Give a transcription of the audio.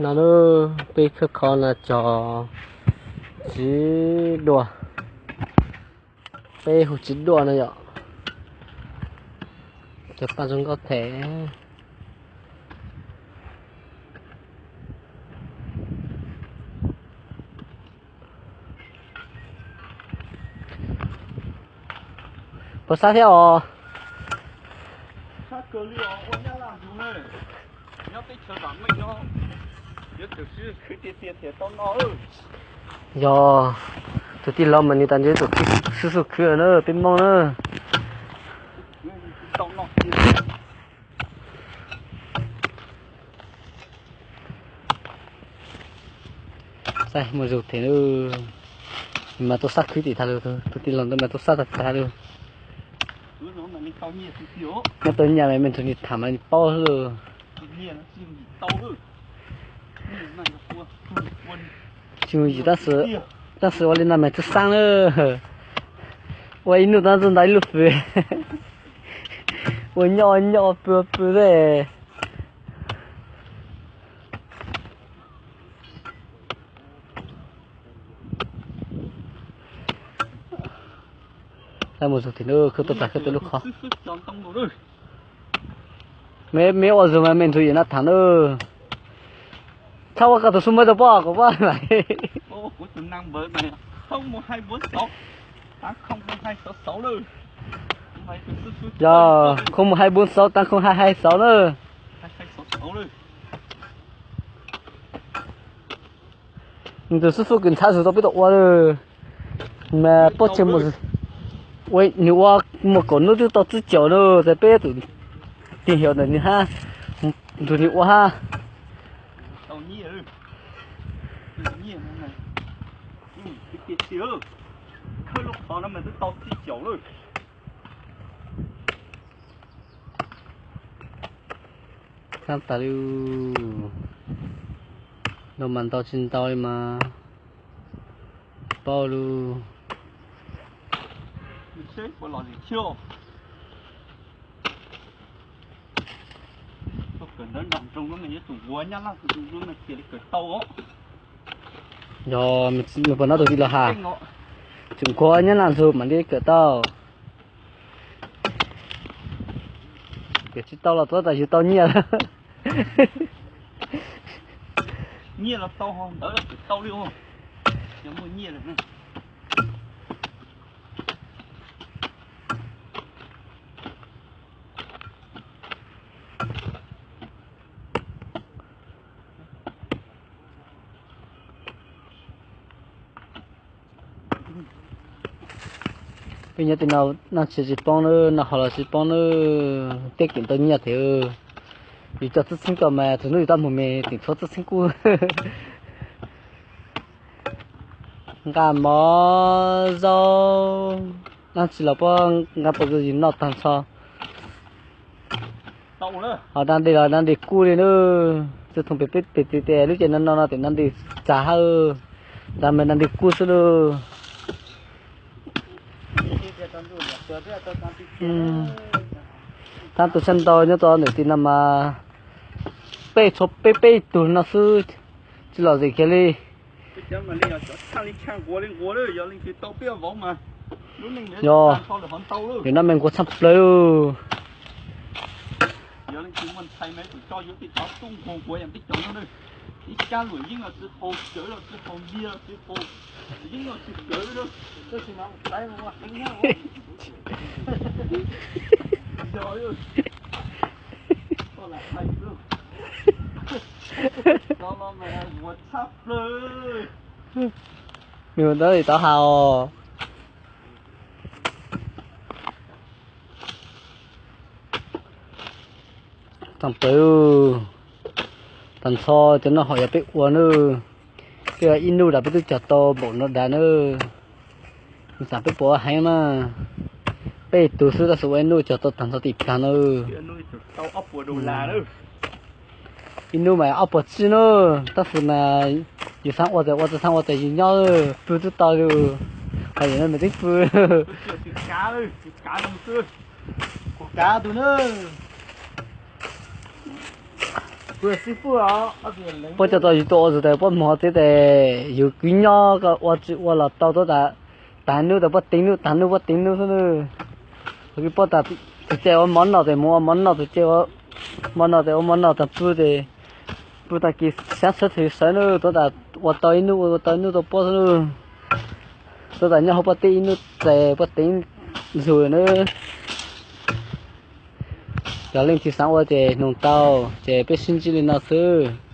No peb khawb qhov no cog txiv duaj, peb hu txiv duaj no yom, cog paj zoo nkauj them. Puas sab thiab os? Yog tus tij laug mas nws tas ntshe tus tij xub xub khwv na, peb Hmoob na. Saib muaj zug thiab, nws mas tuaj sab khwb tim tag lawm, tus tij laug ntawd mas tuaj sab tag tag lawm. Nyob tau nyiaj me me ntxhua nws tham mas nws paub xwb. Tsis mus yim tab sis ua li no mas txhawj xeeb na. Ua ib hnub tab txhawj nto ib lub fws, ua nyob nyob pw pw xwb. Saib mus zug tim no, khawb tuaj tag khawb tuaj lub qhov. Me me ua zug mas me ntxhua yim no tham na. Txhob ua kom tus xub muab tau poj kom poj mas. Yog, không một hai bốn sáu tám không hai hai sáu na. Nws tus xub fwj kws ntxhab zug tau peb tau ua lawm. Mas pob tsuas mus, nws ua muaj kaum hnub twb tau tsib caug na, tas peb tus tig hiav ntawm nws hab, nrug nws ua hab. Txhab tas li, nrau mas ntau tsis ntau li mas paub lawm. Yog, nws puas nov tus tij laug has, tseem nquag nyab laj ntxhua mam li kawm tau. Kawm tsis tau los txhob tas yug tau nyiaj. Nyiaj los tau, ntawd kawm tau li. Yog muaj nyiaj lawm. Peb nyob tim no, noj tshis tsis poob na, noj haus los tsis poob na, teb kis tau nyiaj thiab. Yus coj txhua txheeb ko mas txhua hnub yus tab mus me tseem tshuav txhua txheeb kuj. Nqa mov zaub dab tsi los puab nqa tau rau yus noj tag nrho. Ho da dej los da dej kub li na. Txhua thaum pem peb pem tes lub caij no no no tes da dej tsag hab, da mas da dej kub xwb lauj. Tab tus tshaj ntau nyob rau ntawm tim no mas peb tshuav peb peb tug no xwb, tsis lom zem kiag li. Yog, yus nab me nquag tshaj plaws. Nws ua ntawd tau has os. Tag nrho cov noj haus yog peb ua na, peb ua ib hnub das peb twb cog tau npaum no das na. Xav peb puas ua heev mas, peb tus xwb tab sis ua ib hnub cog tau tag nrho tim plag na. Ib hnub mas ob puas tsib na, tab sis mas yus xav ua tas ua tas xav ua tas yus nyob pw twb tau li, ho yus no mas twb pw. Kuv kav tus na. Puab cov tau yug tuaj ua tus tes puab mog txiv tes yug kwv nyob ko ua tsi ua los tau tuab tas, tag nub tas puab teev nub, tag nub puab teev nub xwb nub. Ua kis puab tas tus tse ua mov noj tes mus ua mov noj, tus tse ua mov noj tes ua mov noj, tag pw tes pw tag kis sab sawv thwv sawv nub, tuab tas ua tau ib nub ua tau ib nub tau puab xwb nub. Tuab tas nyob hauv puab teb ib nub tes puab teev zug nub. Cov leej txiv xaav ua ces noog tau, ces peb sib ntsib li no xwb.